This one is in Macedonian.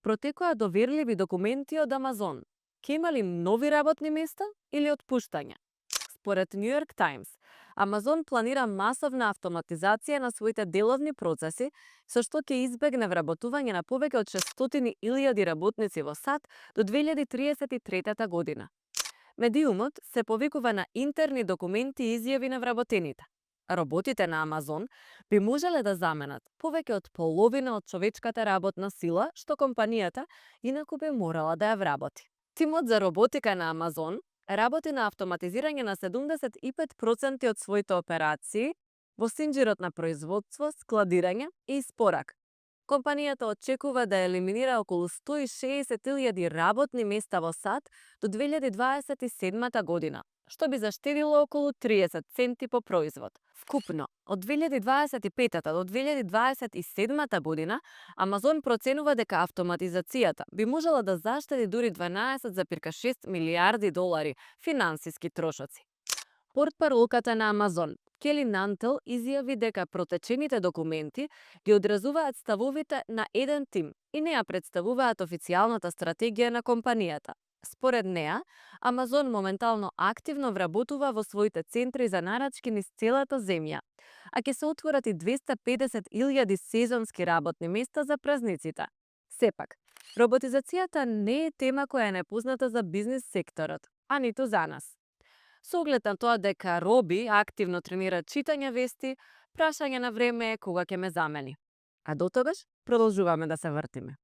Протекоа доверливи документи од Амазон. Ке има ли нови работни места или отпуштања? Според New York Times, Амазон планира масовна автоматизација на своите деловни процеси, со што ќе избегне вработување на повеќе од 600.000 работници во САД до 2033 година. Медиумот се повикува на интерни документи и изјави на вработените. Роботите на Амазон би можеле да заменат повеќе од половина од човечката работна сила што компанијата инаку би морала да ја вработи. Тимот за роботика на Амазон работи на автоматизирање на 75% од своите операции во синџирот на производство, складирање и испорака. Компанијата очекува да елиминира околу 160.000 работни места во САД до 2027 година, што би заштедило околу 30 центи по производ. Вкупно, од 2025 до 2027 година, Амазон проценува дека автоматизацијата би можела да заштеди дури 12,6 милиарди долари финансиски трошоци. Портпаролката на Амазон, Кели Нантел, изјави дека протечените документи ги одразуваат ставовите на еден тим и не ја представуваат официјалната стратегија на компанијата. Според неа, Амазон моментално активно вработува во своите центри за нарачки низ целата земја, а ќе се отворат и 250.000 сезонски работни места за празниците. Сепак, роботизацијата не е тема која е непозната за бизнис секторот, а ниту за нас. Со оглед на тоа дека Роби активно тренира читање вести, прашање на време е кога ќе ме замени. А дотогаш продолжуваме да се вртиме.